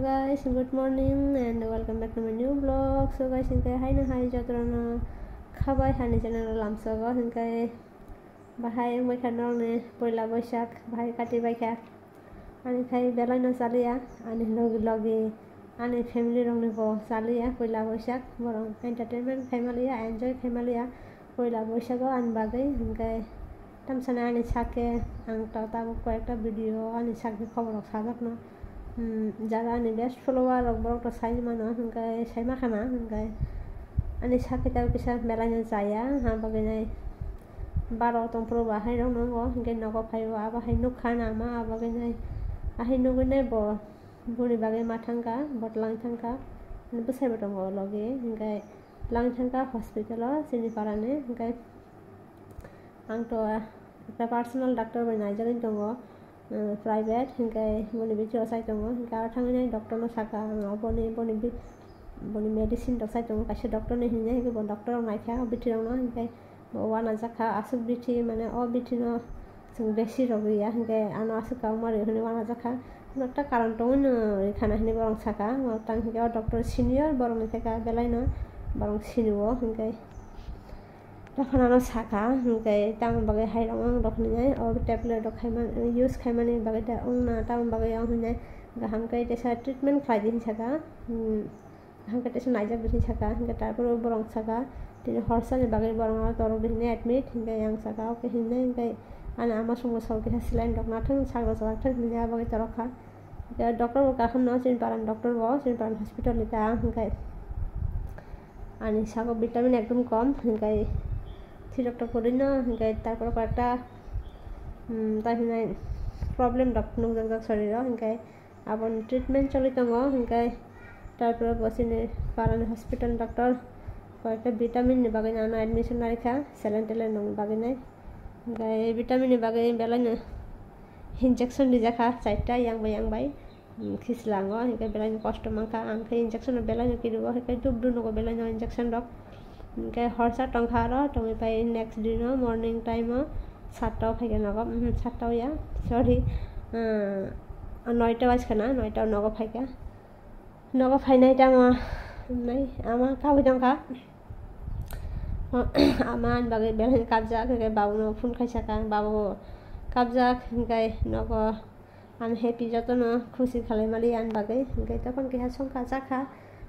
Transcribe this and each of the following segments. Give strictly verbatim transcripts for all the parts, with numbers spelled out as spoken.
Guys, good morning and welcome back to my new vlog. So guys, hingke haino hai jotono khabai hani channel lamsogo hingke bahai wngbai kha norokni poila boisak bahai kati bai kha. Ani khai belai no chaliya, ani logi logi ani family rokni bo chaliya poila boisak, borok entertainment khai maliya, enjoy khai maliya. Poila boisago ani bagwi hingke tamsani ani sakhe ang ta-, tabuk koyekta video ani sakni khobor rok sajakno. Hmm, jara ani best follower rok borok to sai mano hingke sai makhana hingke ani sakhe tabuk kisa belai no chaya ha bagwi nai baro tongphuru ba hai rok nongo hingke nogo phaibo abo hai nukha na ma abo bagwi nai ahai nugwi nai bo boni bagwi ma thangkha bo twlang thangkha bwsai bo tongo o logi hingke twlang thangkha hospital o chini parani hingke. Ang to, ah, ekta personal doctor bai naijagwi tongo, ah, private, hingke boni bichiro sai tongo, hingke aro thangwi nai doctor no saka ang, boni, boni bi-, boni medicine rok sai tongo, kaisa doctor no hinwi, hingke bo doctor rok naikha o bithi rok no, hingke bo uanajak kha, aswk bithi, mane o bithi no chwng besi rok riya, hingke ano aswk kwbangma rio hinwi uanajak kha, ekta karon tongwi no rikha na hinwi borok saka, tang hingke o doctor senior borok ni theka belai no borok sini o, hingke. Dophano saka, hingke tamoni bagwi hai rok ang rok hinwi o tablet rok khaima, use khaimani bagwi da wngna tamoni bagwi ang hinwi kaham khe teisa treatment khlai di hinwi saka, hmm, kaham khe teisa naijak di hinwi saka, hingke tarpore borok saka tini horsani bagwi borok no torok di hinwi admit, hingke yang saka, oke hinwi, hingke ani ama songbo sol kisa saline rok nathung sak rok chajak thung hinwi abo bagwi torok kha. Hingke doctor bo kaham no chini paran doctor bo, chini paran hospital ni ta, hingke. Ani sago vitamin ekdom kom, hingke thwi rok to kwrwi no, hingke tarpore koyekta, um, tai hinai problem rok nukjakjak soriro, hingke aboni treatment choli tongo, hingke tarpore bo chini parani hospital doctor koyekta vitamin ni bagwi ano admission narikha, saline teline rokni bagwi nai, hingke vitamin ni bagwi belai no injection rijakha charta yang bai yang bai. Hmm, khislango, hingke belai no kosto mankha, ang khe injection no belai no kirio, hingke dub dub nugo belai no injection rok. Hingke horsa tongkha aro, tongwi pai next day no morning time o satta o phaikha nogo, hmm, satta o ya, sorry, ah, noita o askha na, noita o nogo phaikha. Nogo phainai tamo, nai, ama kabui tongkha. Ama ani bagwi belai no kabjak, hingke babu no phone khaisakha, babu kabjak, hingke nogo. Ang happy jotono khusi khalai maliya ani bagwi. Hingke tokon keha songkha chakha.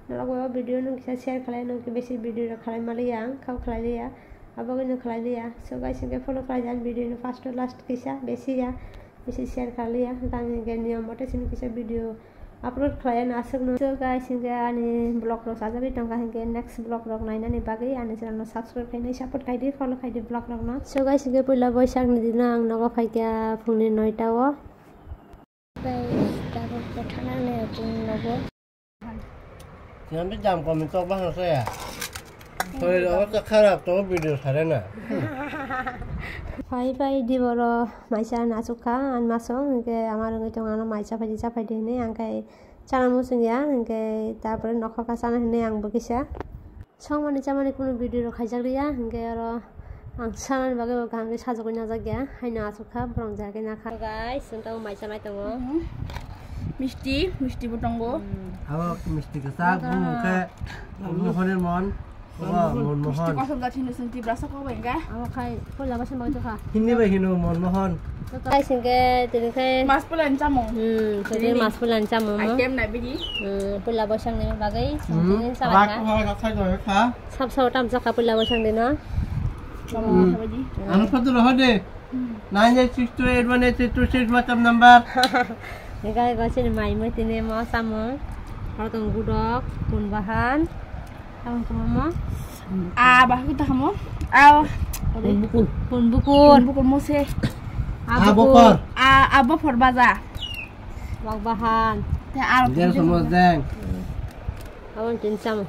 Norok bo video no kisa share khalai, no besi video rok khalai maliya ang, kau khalai liya. Abo bagwi no khalai liya. So guys, hingke follow khalai di ani video no first to last kisa besi ya. Besi share khalai liya. Tang hingke niyom mote simi kisa video upload khalai ano aswk no. So guys, hingke ani vlog rok sajagwi tongkha, hingke next vlog rok nainani bagwi ani channel no subscribe khainai, support khaidi, follow khaidi vlog rok no. So guys, hingke puila boisak ni dino ang nogo phaikha phungni noita o. Guys, tabuk bo thangnani chwng nogo. Siyan bi jam komi tok bahang saya. Sorir obostha kharap to video sare na. Phai phai di boro maisa nasuk kha, an masong hingke ama rwngwi tong ano maisa phaidi cha phaidi hinwi ang khai chana muchung ya hingke tarpore nokha kha chana hinwi ang bo kisa. Songmani chamani kunu video rok khaijak liya, hingke oro ang sanani bagwi bo kaham khe sajagwi najak ya, haino aswk kha, borok jagwi nakha. Guys, chwng tabuk mai chanai tongo. Mhm. Misti, misti bo tongo. Hmm. Abo misti kwchak, bumung khe Monmohonir mon. Obo Monmohon. Misti kosom jat hino chwng Tiprasa kok bai hwnkha. Abo khai puila bwsa bagwi tongkha. Hindi bai hino Monmohon. Guys, hingke tini khai mas pulani chamung. Hmm, tini mas pulani chamung no. Item na bini. Hmm, puila bwsakni bagwi chwng tini salai kha. Sab sao tamjak kha puila bwsakni no. Ano photo roho de. Nine eight six two eight one eight three two six WhatsApp number. Ega ega sini mai mui tini mo samung. Horo tong gudok, pun bahan. Samung tong mo. A bahagi ta hamo. A pun bukul. Pun bukul. Pun bukul mo se. A bokor. A bokor baja. Wak bahan. Te aro jeng somos jeng. Abon tin samung.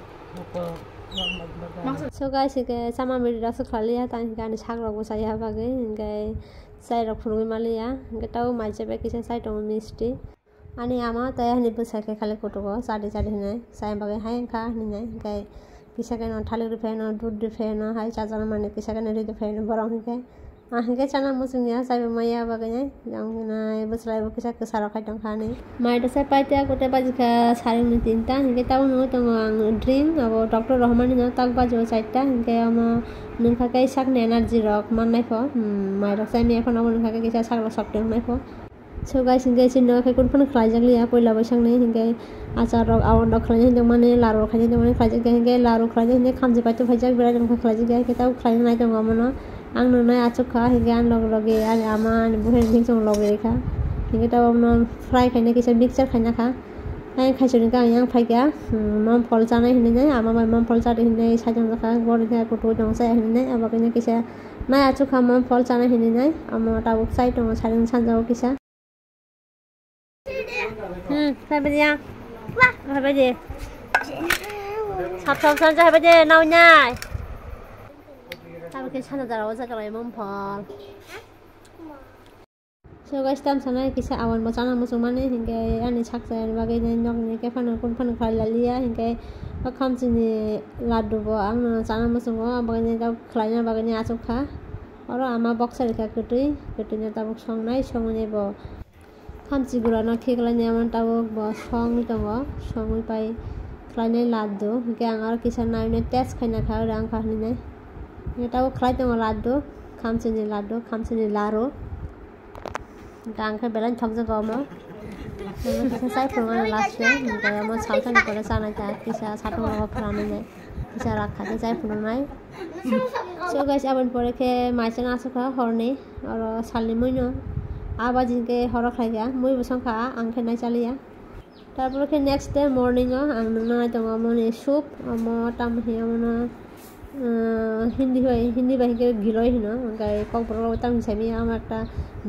So guys, hingke sama biri rok se khaliya, tang hingke ani sak rok bo chaya bagwi, hingke chai rok phunugwi maliya, hingke tabuk mai chabai kisa chai tongo misti. Ani ama tei ani bwsai khe khali kutugo, chadi chadi hinwi chaya bagwi hai wngkha hinwi, hingke kisa khe no thalik rwphai no, dudh rwphai no, hai chajaknai manwi kisa khe no ri rwphai no, borok hingke Ang hingke chana muchungya, chaibo maya bagwi nai. Ang nai bwchwlai bo kisa kwsa rok khai tongkha ani. Mai rok sai paite ako tei bajikha sarungni tinta, hingke tabuk nugwi tongo ang drink, abo doctor rok hwnmani no tak baji o chaita, hingke omo nungkha khe sakni energy rok mannai pho. Hmm, mai rok chai maya phano obo nungkha khe kisa sak rok sok tongnaipho. So guys, hingke chini no khe kun phano khlai jak liya, poila boisakni hingke achar rok, awan rok khlai jak mani, laru rok khlai jak mani, khlai jak hingke laru khlai jak hingke khamchi paito khlai jak, berai rok khlai jak hingke tabuk khlai nai tongo omo no. Ang nungnai achuk kha, hingke ang loge loge ani ama ani bwkha ni bini chwng loge rikha. Hingke tabuk no fry khaina kisa mixture khaina kha. Ang khaichuni kha ang yang phaikha, hmm, mom phol chanai hinui nai, ama bai mom phol chadi hinui sai tong jakha, gori kha kutu tong chaya hinui nai, abo khe kisa nai achuk kha mom phol chanai hinui nai, amo tabuk chai tongo sai sanja o kisa. Hmm, hai baje ya. Hai baje. Sap sap sanja hai baje nau nyai. Tabuk khe sanja jara o jaga lai mom phol. So guys, tam sanai kisa awan bo chana muchung mani hingke ani sak chayani bagwi nai nokni khe phano kun phano khlai laliya hingke o khamchini laddu bo ang no chana muchungo, aboni bagwi nai tabuk khlaina bagwi nai achuk kha. Oro ama boksa rikha kwtwi, kwtwino tabuk songnai, songwi nai bo khamchi gura no khiklai ni amo tabuk bo songwi tongo, songwi pai khlainai laddu hingke ang aro kisa nainai test khaina kha oro ang kha hinui nai. Hingke tabuk khlai tongo laddu, khamchini laddu, khamchini laru. Hingke ang khe belai thokjago omo. Omo kisa chai phunuknai last day. Hingke omo salsa ni pore chanai ta kisa satung rogo phwranwi nai. Kisa rak kha khe chai phunuknai. So guys, aboni pore khe mai chana asuk kha horni. Oro salni mui no. A baji hingke horo khlai kha. Mui bo song kha, ang khe nai chaliya. Tarpore khe next day morning o ang nungna nai tongo omo ni soup, omo tamo hiya omo no, ah, Hindi bai, Hindi bai hingke giloi hino, hingke kokborok rok tamo hinwi saimanya omo ekta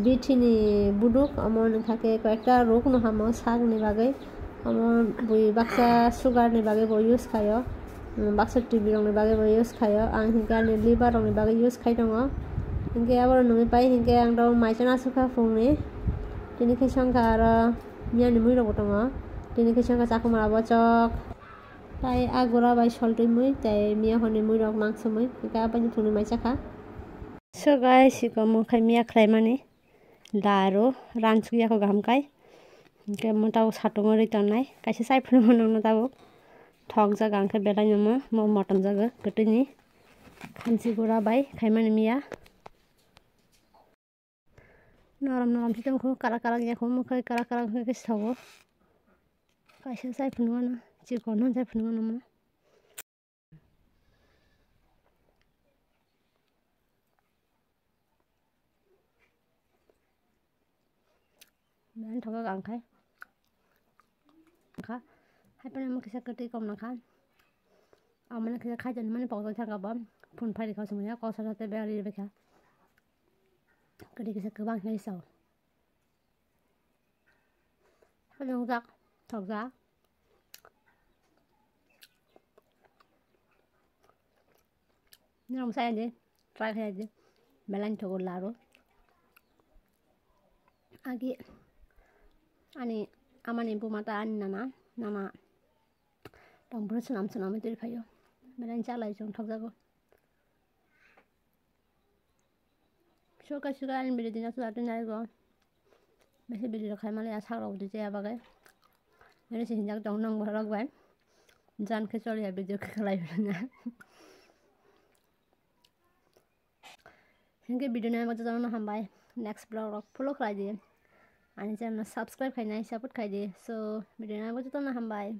bithi ni buduk, omo nungkha khe koi ekta rok no hamo sak ni bagwi, omo bui baksa sugar ni bagwi bo use khaio, um, baksa T B rok ni bagwi bo use khaio, ang hingke ani liver rok ni bagwi use khai tongo, hingke abo rok nungwi pai hingke ang rok mai chana asuk kha phung ni, tini khe song kha aro. Miyani mui rok bo tongo. Tini khe songkha chakhumara bochok. Tai agura bai soltwi mui, tai miya horni mui rok mangsa mui. Hingkhe aboni phunui mai chakha. So guys, iko mung khai miya khlaimani. Daru, ransuk yako gaham kai. Hingkhe mo tabuk satungo ri tongnai. Kaisa chai phunukgo nokno tabuk. Thokjak ang khe belai no mo, mo motom jago kwtwini. Khansi gura bai khaimani miya. Norom norom si tongkho, karak karak ya kho, mwkhai karak karak khe sago. Kaisa chai phunukgo no, chikon no chai phunukgo no mo. Belai thokjak ang khai. Kha, hai phano omo kisa kwtwi kom nangkha. Omo no kisa khai tonwi mani pokjak thangkha bo. Phun phai rikha o swngya, kok sasa tei beng ri rikha. Kwtwi kisa kwbang khe sao. Phunukjak, thokjak. Norok sai di, try khai di. Belai thokgo laru. Agi ani amani buma ta ani nana, nana tongphuru swnam swnam twi phaio. Belai chalai chwng thokjago. Suka suka ani video dina suka twi naigo. Besi video khai mali asak rok di jaya bagai. Ini si hinjak tong nang borok bai. Jan khe choliya video khe khlai na. Hingke video nai jotono hambai. Next vlog rok follow khlai di. Ani channel subscribe khainai support khai di. So video nai jotono hambai.